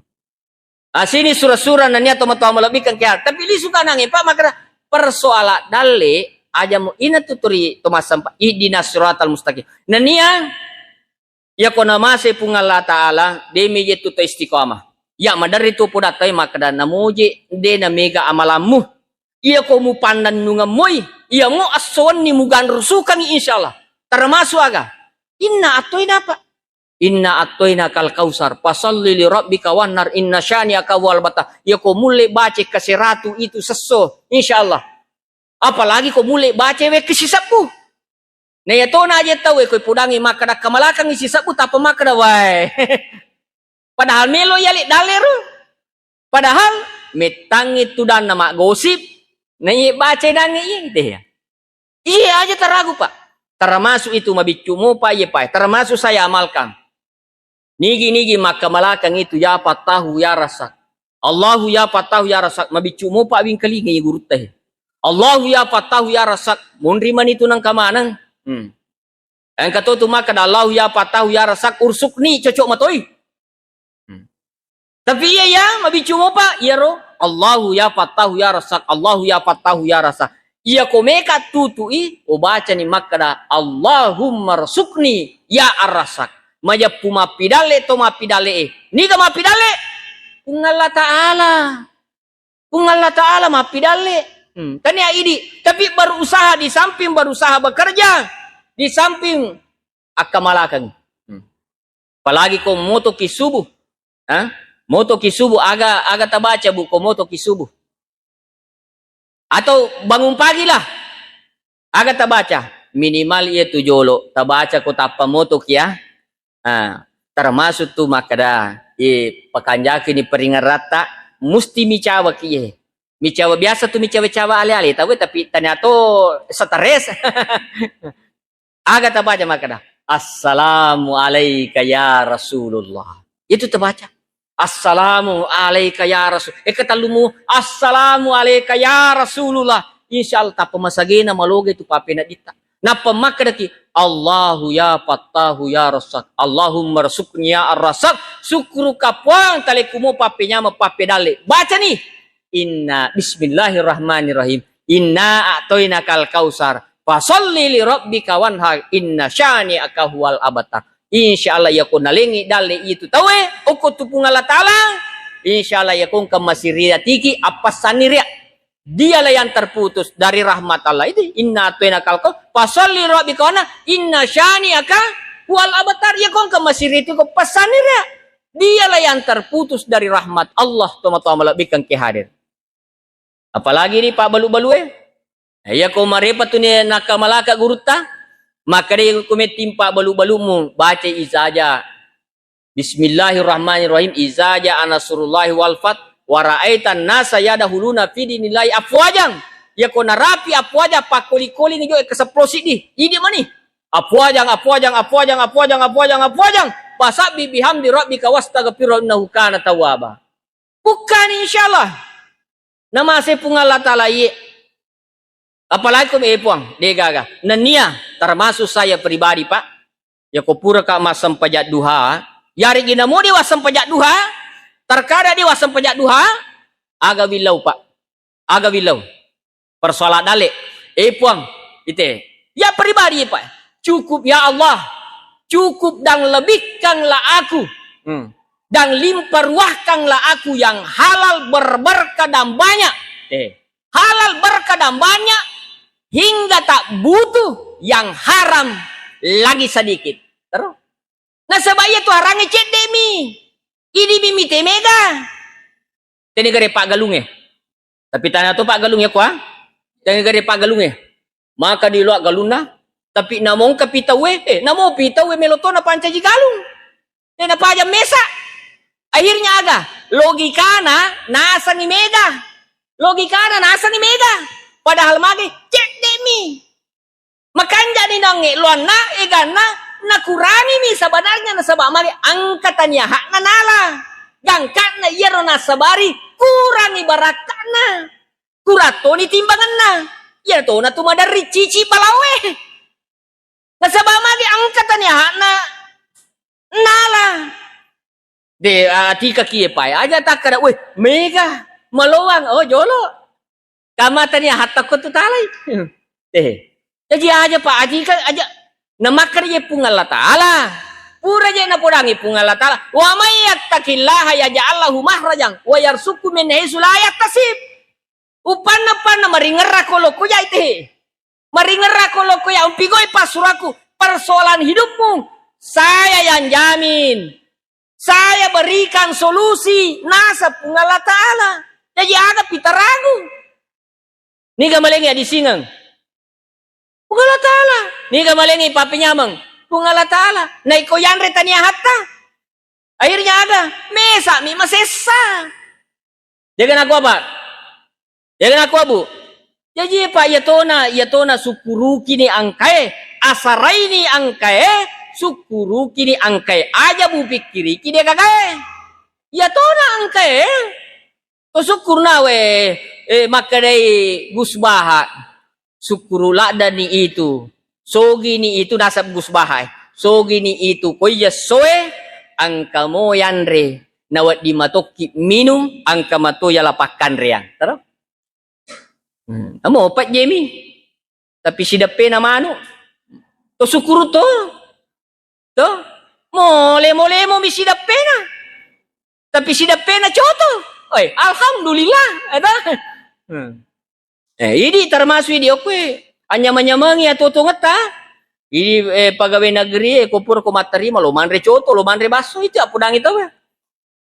Ah, sini sura-sura nania tomatoa malebbikeng ke. Tapi lisu kanange, Pak, makara persoala dalle, aja mu ina tuturi tomasampa, ihdinas siratal mustaqim. Nania, iya ko namase Puang Allah Ta'ala, demi je tu to istiqamah. Ya, maderri tu podatai makkeda namoje, de na mega amalammu. Iya ko mupannennungeng moi, iya mo assowenni muganrusukangi, insyaallah. Termasuk aga? Inna attoina, Pak. Inna attoina kal kausar, fasalli li rabbika wanhar, inna syani'aka huwal abtar. Iya ko mulle baca kaseratu itu sesso, insyaallah. Apalagi ko mulle baca wekki sisebbu. Na iya tona aja tau, eh, ko podangi makkeda kamalakangi sisebbu, tappa makkeda, wae. Padahal melo iya le dalle ro. Padahal mettangi tudanna maggosip, na iya baca dangi iya, deh ya. Iya aja taragu, Pak. Termasuk itu mabiccu mopa iya, Pak. Termasuk saya amalkan. Nigi-nigi makkamalakang itu, ya Fattahu, ya Razzaq. Allahu ya Fattahu, ya Razzaq. Mabiccu mopa wingkalinga iya gurutta he. Allahu ya Fattahu, ya Razzaq. Monri mani tu nangka maneng. Hmm. Engka to tu makkeda, Allahu ya Fattahu, ya Razzaq, ursuqni, cocok matoi. Hmm. Tapi iya, iya, mabiccu mopa, iyaro, Allahu ya Fattahu ya Razzaq, Allahu ya Fattahu ya Razzaq. Iya ko meka tutui, ubacani makkeda, Allahumma rzuqni ya Ar-Razzaq. Majeppu mappidalle to mappidalle e. Niga mappidalle? Puang Allah Ta'ala. Puang Allah Ta'ala mappidalle. Hmm. Tania idi, tapi berusaha, di samping berusaha bekerja, di samping akkamalakang. Hmm. Apalagi ko motoki subuh. Hah? Motoki subuh, aga, aga tabaca, Bu, ko motoki subuh. Atau bangun pagi lah. Aga tabaca. Minimal iya tu jolo. Tabaca ko tappa motoki ya. Ah, termasuk tu makkeda, eh, pakanjaki ni peringeratta, musti micawaki ye. Micawa biasa tu micawa-cawa ale-ale, tapi, tapi ternyata stres. Aga tabaca makkeda, "Assalamu alaika ya Rasulullah." Itu tabaca. "Assalamu alaika ya Rasul." Eh, ketallumu, "Assalamu alaika ya Rasulullah." Insya Allah, tappa masagena maloge tu papena ditta. Nappa makkedaki, "Allahu ya Fattahu ya Razzaq. Allahumma rzuqni ya Ar-Razzaq." Syukuruka Puang, talekumo pappenyama pappedalle. Bacani. Inna, bismillahirrahmanirrahim. Inna a'toina kal kausar. Fasalli li rabbika wanhar. Inna syani'aka huwal abtar. Insya Allah, iya ko nalengi dalle itu taue, okko tu Puang Allah Ta'ala. Insya Allah, iya ko engka masiriatiki, appassanni ria. Dialah yang terputus dari rahmat Allah itu. Inna a'toina kal kausar. Fasalli li rabbika wanhar. Inna syani'aka huwal abtar. Iya ko engka masiriatiki, ko passanni ria. Dialah yang terputus dari rahmat Allah, tomatoa malebbikeng ke hadir. Apalagi ri pabbalu-balue. Iya ko marepa tu ni nakkamalaka gurutta, makkeda ko metting pabbalu-balumu, baca izaja. Bismillahirrahmanirrahim. Izaja nasrullahi wal fath, wa ra'aitan nasa yadkhuluna fi dinillahi afwajan. Iya ko narapi afwaja, pakkoli-koli ni jo, eh, keseplo siddi. Idi mani. Afwajan, afwajan, afwajan, afwajan, afwajan, afwajan. Fasabbih bihamdi rabbika wastaghfirhu innahu kana tawwaba. Bukkani, insyaallah. Namase Puang Allah Ta'ala iye. Apalagi ko, eh, Puang, degaga. Nennia, termasuk saya pribadi, Pak. Ya, ko puraka massempajang duha, yaregi namo de wassempajang duha, terkadang de wassempajang duha, aga willau, Pak. Aga willau. Persoalan dalle. Eh, Puang, ite. Ya pribadi, Pak. Cukup, ya Allah. Cukup dan lebihkanlah aku. Hmm. Dan limpah ruahkanlah aku yang halal, berberkah dan banyak. Eh. Halal, berkah dan banyak, hingga tak butuh yang haram lagi sedikit. Terus. Nasaba iya tu harangnge cedde'mi. Idi mi mite mega. Teni gare paggalungnge. Tapi tana to paggalungnge ko, ah? Teni gare paggalungnge. Maka diloa galunna, tapi namongka pitauwe, eh, namopi tauwe melo to napancaji galung. De napajang mesa. Akhirnya aga? Logikana nasengi mega. Logikana nasani mega. Padahal mage cedde'mi. Makanja'ni nangnge loanna eganna nakurangimi sebenarnya nasaba mage engka tania hakna nala. Gangka'na iyaro nasabari kurangi barakka'na. Kurattoni timbangenna. Iya tona tu maderri cici balaoe. Nasaba magi engka tania hakna nala. De, atika kie pae aja takkada, "Weh, mega, maloang, oh, jolo." Kama tania hatta ko tu talai. Eh, jadi aja, Pak, atika aja. Namakkada je Puang Allah Ta'ala. Pura je napodangi Puang Allah Ta'ala, "Wa may yattaqillaha yaj'al lahu makhrajan wa yarzuqhu min haitsu la yahtasib." Upanna-panna maringerra ko lokko jai te. Maringerra ko lokko ya umpigoi passurakku, persoalan hidupmu saya yang jamin. Saya berikan solusi, nasa Puang Allah Ta'ala. Jadi aga pitaragu. Niga malengi adisingeng. Puang Allah Ta'ala. Niga malengi papinyameng. Puang Allah Ta'ala. Naiko yanre tania hatta. Akhirnya aga? Mesa mi masessa. Jaga nakua, Pak. Jaga nakua, Bu. Jaji, Pak, iya tona, iya tona sukkurukini angkae, asaraini angkae, sukkurukini angkae. Aja bu pikkiriki de gagae. Iya tona angkae. To sukkurna we, eh, makkedai Gus Baha. Sukkuru laddani itu. Sogini itu nasab Gus Baha, eh. Sogini itu koiya soe, angka mo yanre. Nawedding matokki minung, angka mato yala pakkanreang. Tero? Hmm. Amo pajjemi. Tapi sideppena manu. To sukuru to. To? Mo lemo-lemo mi sideppena. Tapi sideppena coto. Oi, alhamdulillah. Ada. Hmm. Eh, idi termasuk idi okkoe. Anyamang-nyamangi atuo-tuongetta. Idi, eh, pegawai negeri, eh, ko pura ko matterima, lo manre coto, lo manre basso, itu appodangi tau, eh.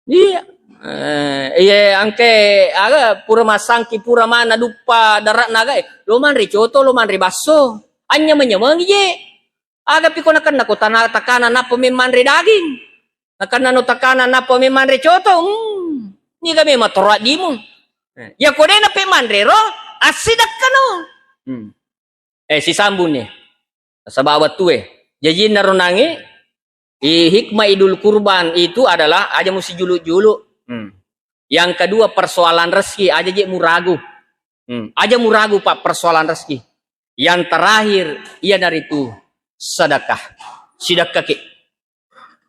Iya. Eh, iya, angke, aga, pura massangki, pura mana duppa dare'na aga, eh, lo manre coto, lo manre basso. Anyamang-nyamangi je. Aga piko nakenna ko tana-, takana nappa memmanre daging. Nakenna no takana nappa memmanre coto. Hmm. Niga memang toro addimu. Eh, ya ko de nape manre ro, assidekkano. Hmm. Eh, sisambung nih. Nasaba wettue. Jajinna ronangi, i-, hikmah Idul Kurban itu adalah aja musti julu-julu. Hmm. Yang kedua, persoalan rezeki, aja je muragu. Hmm. Aja muragu, Pak, persoalan rezeki. Yang terakhir, iyanaritu sedekah. Sedekah ke.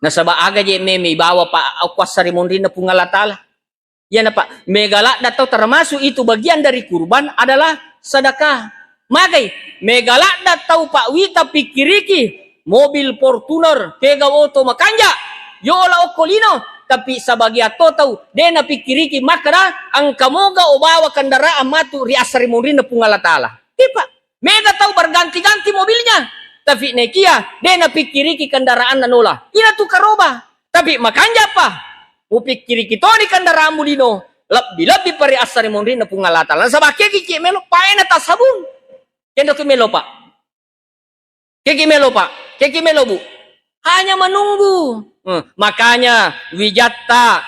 Nasaba aga je memi bawa, Pak, akuasa ri monrinna Puang Allah Ta'ala. Iyana, Pak, mega ladda tau, termasuk itu bagian dari kurban adalah sedekah. Magai, mega ladda tau, Pak, wita pikkiriki mobil Fortuner, kega oto makanja, yola okko lino, tapi sabagian to tau de napikkiriki makkada engka moga obawa kendaraan matu ri assarimunrinna Puang Allah Ta'ala. Tipa, mega tau berganti-ganti mobilnya, tapi nekia de napikkiriki kendaraanna nola. Ina tu karoba. Tapi makanjappa, mupikkiriki toni kendaraanmu lino, lebbi-lebbi pari assarimunrinna Puang Allah Ta'ala. Nasaba kegi ki melo, paena tasabung. Kendo ki melo, Pak. Kegi melo, Pak. Kegi melo, Bu. Hanya menunggu. Hmm, makanya wijatta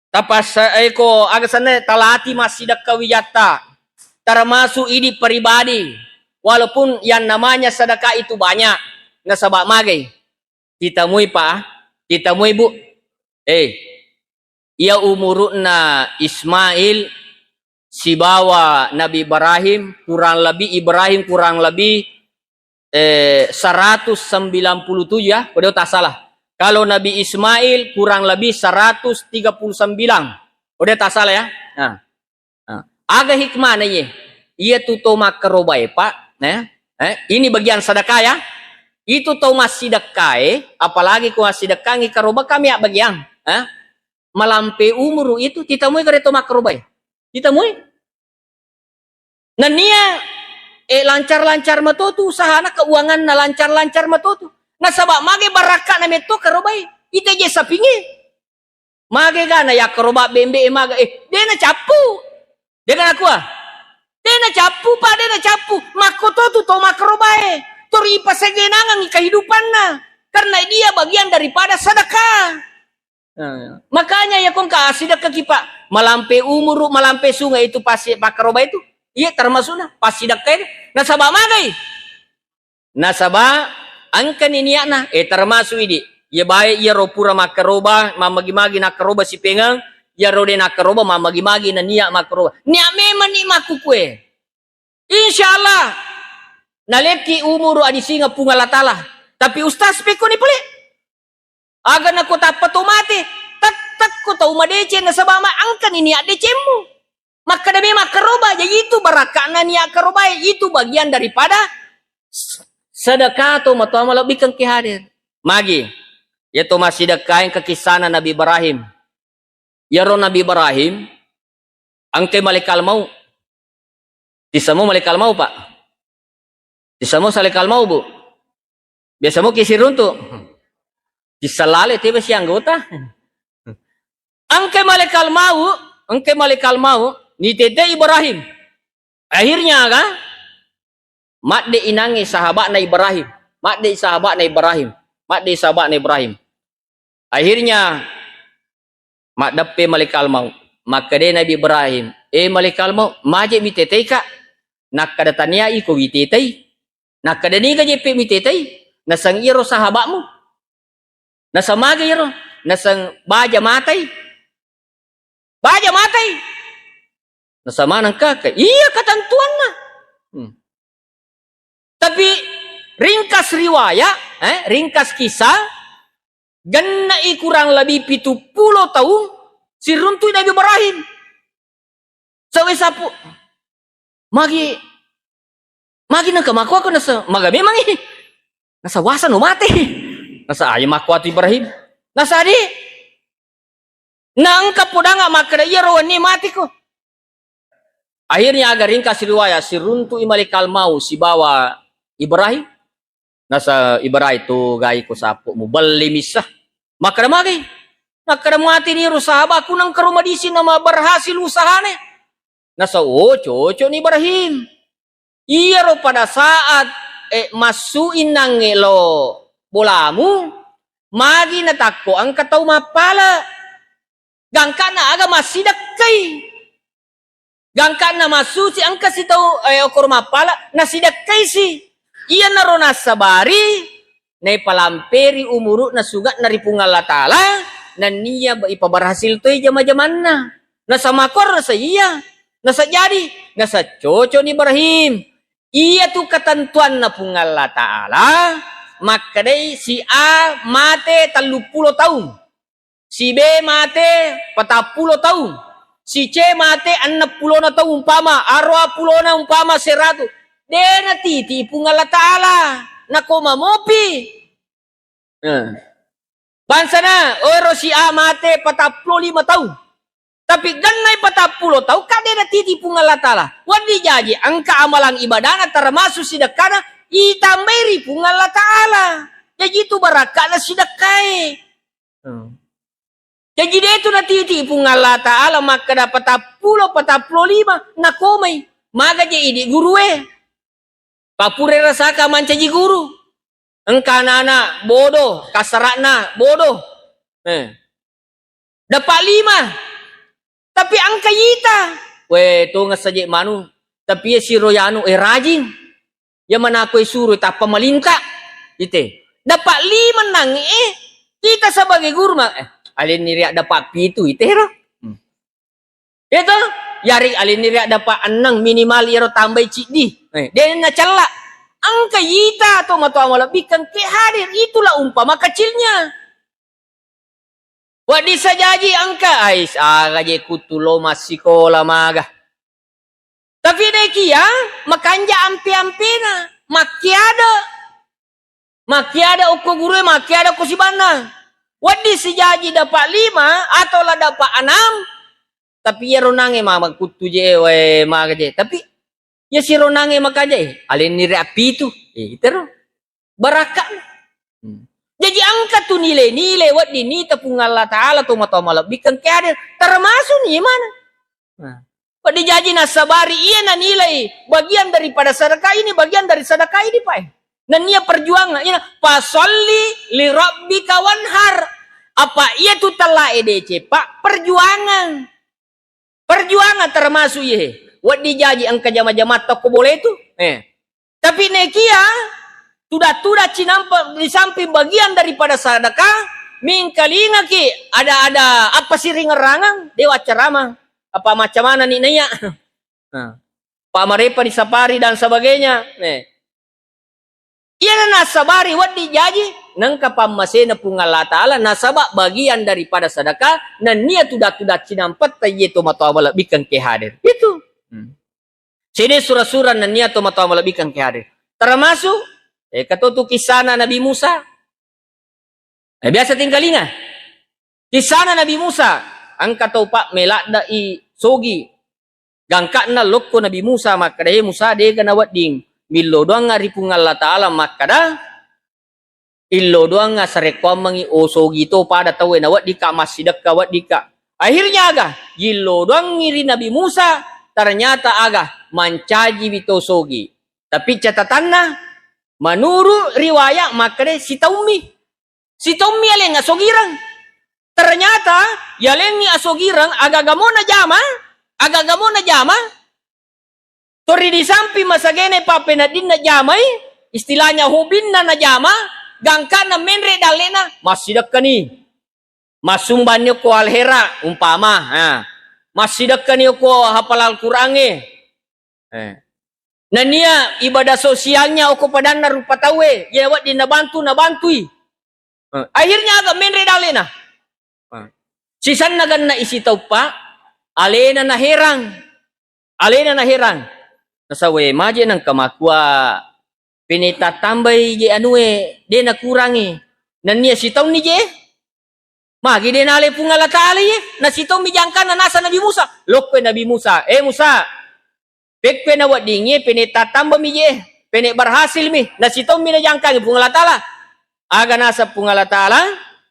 tapassa eko aga senna talati massidekka wijatta. Termasuk idi pribadi. Walaupun yang namanya sedekah itu banyak. Nasaba magai. Titamui, Pak, titamui, Bu. Eh, iya umuru'na Ismail sibawa Nabi Ibrahim kurang lebih, Ibrahim kurang lebih, eh, seratus sembilan puluh tujuh, ya, ko de' tak salah. Kalau Nabi Ismail kurang lebih seratus tiga puluh sembilan, ko de' tak salah, ya. Nah. Nah, aga hikmahna iye? Iya tu to makkarobae, Pak, eh? Eh, ini bagian sedekah, ya. Itu to massidekkae, apalagi ko massidekkangi karoba kami ya bagian, eh? Malampe umuru itu titamui kare to makkarobae. Titamui. Nennia, eh, lancar-lancar mato tu usahana, keuanganna lancar-lancar mato tu. Nasaba mage barakka'na metto karobae. Ite je sapinge. Mage gana yakkaroba bembe e maga, eh, de' nacappu. De' gana kua. De' nacappu, Pak, de' nacappu. Makkoto tu to makkarobae. Tori ipasegenangangi kehidupanna. Karena dia bagian daripada sedekah. Nah, makanya ya kong ka sidekkaki, Pak, malampe umuru, malampe sunga itu pasti pakkaroba itu. Iya, termasukna passidekka itu. Nasaba magai. Nasaba engkani niatna, eh, termasuk idi. Iya bae iyaro pura makkaroba, mammagi-magi nakkaroba sipengeng, iyaro de nakkaroba, mammagi-magi na niat makkaroba. Niat memang ni makkukue. Insya Allah, nalekki umuru adisinga Puang Allah Ta'ala. Tapi ustaz, pekkoni pole? Aga nako tappa to mate, tettekko tau madeceng nasaba ma-, engkani niat decemmu. Makkeda memang karoba, jadi itu barakka'na niat karobae, itu bagian daripada s-, sedekah to matoa malebbikeng ke hadir. Magi, ya to massidekkaeng ke kisahna Nabi Ibrahim. Iyaro Nabi Ibrahim, engkai malaikal maut. Tissamo malaikal maut, Pak? Tissamo malaikal maut, Bu? Biasa mo kisiruntu. Tissa lale tebe si anggota. Engkai malaikal maut, engkai malaikal maut, nitete Ibrahim. Akhirnya aga? Madde inangnge sahaba'na Ibrahim. Madde sahaba'na Ibrahim. Madde sahaba'na Ibrahim. Akhirnya, maddeppe malaikal maut. Makkeda Nabi Ibrahim, "Eh, malaikal maut, maje miteteika?" Nakkeda, "Tania iko witetai." Nakkeda, "Niga jeppe mitetai?" Naseng, "Iyaro sahaba'mu." Naseng, "Maga iyaro?" Naseng, "Baja matai." "Baja matai?" Naseng maneng ka, "Iya ketentuanna." Hmm. Tapi ringkas riwayat, eh, ringkas kisah, genna'i kurang lebih pitu pulo taung siruntu'i Nabi Ibrahim. Sawe sapu, magi, magi nengka makkuako nasa, maga memang i. Nasa wasa no mate. Nasa ayo makkuatu Ibrahim. Nasa di, na engka podanga makkeda iyaro wenni matiko. Akhirnya aga ringkas riwayat, siruntu'i malaikal maut sibawa Ibrahim. Nasa Ibrahim, "Tu gai ko sapu mubelli missa." Makkeda magai? Nakkeda, "Muati niro sahabaku nengka ro madisi na berhasil usahane." Nasa, "Oh, cocok ni Ibrahim." Iyaro pada saat, eh, massu'i nangnge lo bolamu, magi natakko engka tau mappala. Gangkanna aga massidekkai. Gangkanna massusi engka si tau, eh, okoro mappala, nasidekkaisi. Iyanaro nassabari, naipalamperi umuru'na sunge'na ri Puang Allah Ta'ala, nenniya ba-, ipaberhasil toi jama-jamanna. Nasa makkuaro nasa iya, nasa jadi, nasa cocok ni Ibrahim. Iyatu ketentuanna Puang Allah Ta'ala, makkedai si A mate telluppulo taung. Si B mate patappulo taung, si C mate enneppulona taung, umpama, aruapulona, umpama, seratu. De natiti Puang Allah Ta'ala, nako mamopi. Eh. Bangsana, oro si A mate patappulo lima taung. Tapi gennai patappulo taung, ka de natiti Puang Allah Ta'ala. Wedding jaji, engka amalang ibadana termasuk sidekkana, itambai ri Puang Allah Ta'ala. Jaji itu barakka'na sidekkae. Hmm. Jaji de tu natiti Puang Allah Ta'ala makkeda patappulo, patappulo lima, nakomai. Maga je idi gurue. Papure rasaka mancaji guru. Engka anak-anak bodoh, kasara'na bodoh. Eh. Dapat lima. Tapi engka ita. We, tonga saje manu. Tapi ya siro yanu, eh, rajin. Ya manako suro tappa malinta. Ite. Dapat lima nang, eh. Kita sebagai guru, ma-, eh, alenni ria dapat pitu, ite ro. Hmm. Iya to? Yari alenni ria dapat enneng minimal iyaro tambai ciddi. Eh, de nacella. Engka ita to matoa malebbikeng ke hadir, itulah umpama kecilnya. Wedding sajaji engka, ais, aga je kuttu lo massikola maga. Tapi dekia makanja ampe-ampena, makkiada. Makkiada okko gurue, makkiada okko sibanna. Wedding sijaji dapat lima atau la dapat enam, tapi iyaro nange mama kuttu je, wae, maga je. Tapi ya siro nange makaja, eh, alenni ri appitu. Eh, itero. Barakka. Hmm. Jaji engka tu nilai-nilai wedding nita Puang Allah Ta'ala to matoa malebbikeng ke hadir. Termasuk ni mana? Nah. Pada jaji nasabari iya nanilai bagian daripada sedekah ini, bagian dari sedekah ini, Pak. Nennia perjuangan, ina, "Fasalli li rabbika wanhar." Apa iya tu tellae deceng, Pak, perjuangan. Perjuangan termasuk iye. Wedding jaji engka jama-jamatta ko bola itu. Eh. Tapi nekia tuda-tuda cinampa di samping bagian daripada sedekah, mingkalingaki ada-ada apa siringerrangan, dewa ceramah. Apa macam mana ni naya? Nah. Pak Marepa disapari dan sebagainya. Eh. Iyana nassabari wedding jaji, nengka pammasena Puang Allah Ta'ala, nasaba bagian daripada sedekah, nennia tuda-tuda cinampetta iye to matoa malebbikeng ke hadir. Itu. Hmm. Sini sura-sura nennia to matoa malebbikeng ke hadir. Termasuk, eh, katotu kisana Nabi Musa. Eh, biasa tingkalinga. Kisana Nabi Musa, engka tau, Pak, meladde'i sogi. Gangka'na lokko Nabi Musa makkeda, "He Musa, dega nawedding millo doangnga ri Puang Allah Ta'ala makkeda, illo doangnga sarekkoammengngi o sogi to pada tauwe naweddikka massidekka weddikka." Akhirnya aga? Yillo doangngi ri Nabi Musa, ternyata aga? Mancajiwi to sogi. Tapi catatanna, menurut riwayat makkeda sitaummi. Sitommi yaleng asogireng. Ternyata yalengngi asogireng, agaga mo najama, agaga mo najama. Tori di samping masagene pappeneddinna jamai, istilahnya hobinna najama, gangkana menre dallena, massidekkani. Massumbanni okko alhera, umpama, ha. Massidekkani okko hafal Al-Qurangnge. Eh. Nennia ibadah sosialnya okko padanna rupa tauwe, iya wedding nabantu, nabantui. Eh, akhirnya aga menre dallena. Eh. Sisenna genna isi tau, Pak, alena naherang. Alena naherang. Nasawe maje nengka makua pene tattambai je anue, de nakurangi. Nennia sitaunni je. Magi de nale Puang Allah Ta'ala ye? Nasitommi jangkanna nasa Nabi Musa. Lokkoi Nabi Musa, "Eh Musa, pekkue naweddingi pene tattambami je, pene berhasil mi." Nasitommi najangkangi Puang Allah Ta'ala. Aga nasa Puang Allah Ta'ala?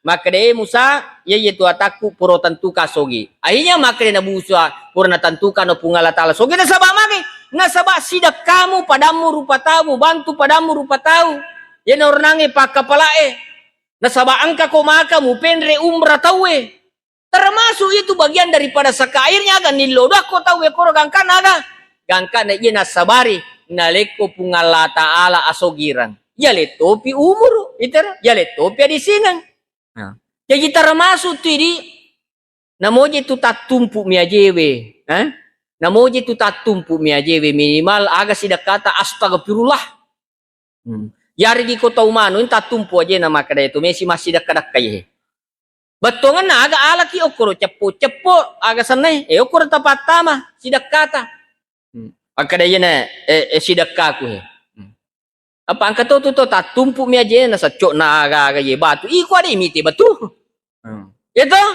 Makkeda, "Eh Musa, iya, iya tu atakku pura tentuka sogi." Akhirnya makkeda Nabi Musa, "Pura natentuka no Puang Allah Ta'ala sogi." Nasaba magi? Nasaba sidekkamu padammu rupa tau, mubantu padammu rupa tau. Iya naornange pakkapalae. Nasaba engka ko maka mupenre umrah tauwe. Termasuk itu bagian daripada saka airnya aga nillo dakko tauwe koro gangkana aga. Gangkana iya nassabari nalekko Puang Allah Ta'ala asogireng. Iya lettopi umuru, itera, iya lettopi adisineng. Nah. Jadi termasuk tu idi namoje tu tattumpu mi ajewe, eh? Namoje tu tattumpu mi ajewe minimal aga sidekkata astagfirullah. Hmm. Yarigi ko tau manu, ini tattumpu aja na makkeda itu, mesi massidekka-dekka ye. Bettuangenna aga alaki okkoro ceppo-ceppo, aga sennai, eh, okkoro tapattama, sidekkata. Hmm. Makkeda iyana, eh, eh, sidekkaku he. Hmm. Apa engka to tu to tattumpu mi aja na seccokna aga-aga ye batu. Iko ada mite batu. Hmm. Ya toh?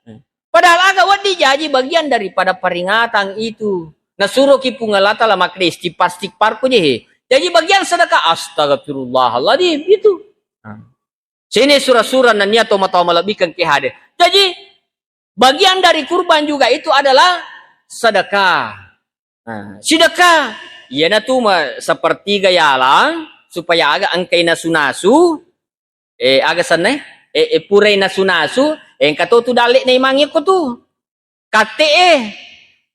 Hmm. Padahal aga wedding jaji bagian daripada peringatan itu. Nasuroki Puang Allah Ta'ala makkeda istighfar, istighfar ko je he. Jaji bagian sedekah, astagfirullahaladzim, itu. Hmm. Sini sura-sura nennia to matoa malebbikeng ke hadir. Jadi bagian dari kurban juga itu adalah sedekah. Nah, sedekah. Iyana tu ma-, sepertiga yalang supaya aga engkai nasu-nasu. Eh, aga senna, eh, eh, purai nasu-nasu, eh, engka to tu dalle na imangi ko tu. Katte e.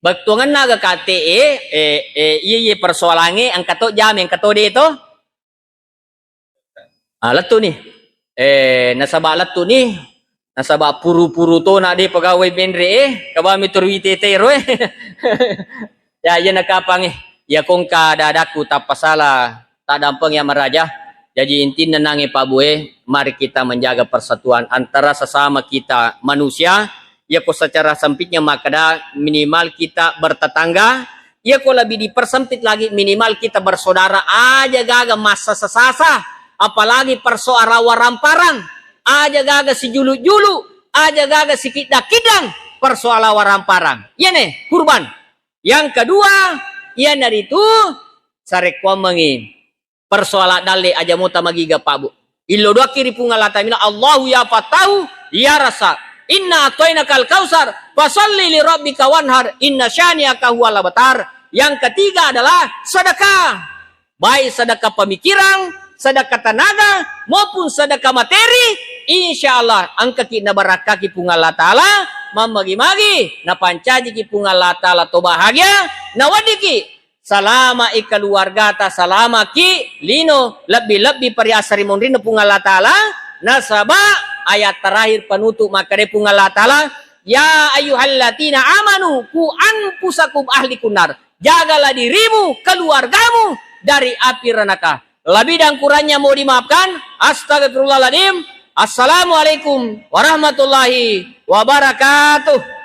Bettuangenna aga katte e, eh, eh, iya, iya persoalange, engka to jame, engka to de to. Ah, lettu ni. Eh, nasaba lettu ni. Nasaba puru-puru to na de pegawai menre e. Kabami turu itete ro e. Ya, iya nakapange. Ya kongka dadakku tappa sala. Taddampeng ya maraja. Jadi intinna nange Pak Bue, mari kita menjaga persatuan antara sesama kita manusia. Yako secara sempitnya makkeda minimal kita bertetangga. Yako lebih dipersempit lagi minimal kita bersaudara. Aja gaga massa sesasa, apalagi persoalan waramparang. Aja gaga sijulu-julu, aja gaga sikidang-kidang persoalan waramparang. Iya ne, kurban. Yang kedua, iyanaritu sarekkuammengi persoalan dalle aja mota magiga pabu. Illo doakki ri Puang Allah Ta'ala, "Allahu ya Fattahu, ya Razzaq. Inna a'tainakal kautsar, fasalli li rabbika wanhar, inna syani'aka huwal abtar." Yang ketiga adalah sedekah. Baik sedekah pemikiran, sedekah tenaga, maupun sedekah materi, Insya Allah, engkaki nabarakkaki Puang Allah Ta'ala, mammagi-magi, napancajiki Puang Allah Ta'ala to bahagia, naweddiki salama i keluargata, salamaki lino, lebbi-lebbi pariasa ri monrinna Puang Allah Ta'ala, nasaba ayat terakhir penutup makkeda Puang Allah Ta'ala, "Ya ayyuhalladzina amanu, ku anfusakum ahlikum nar." Jagalah dirimu, keluargamu dari api neraka. Lebih dan kurangnya mau dimaafkan. Astagfirullahaladzim. Assalamualaikum warahmatullahi wabarakatuh.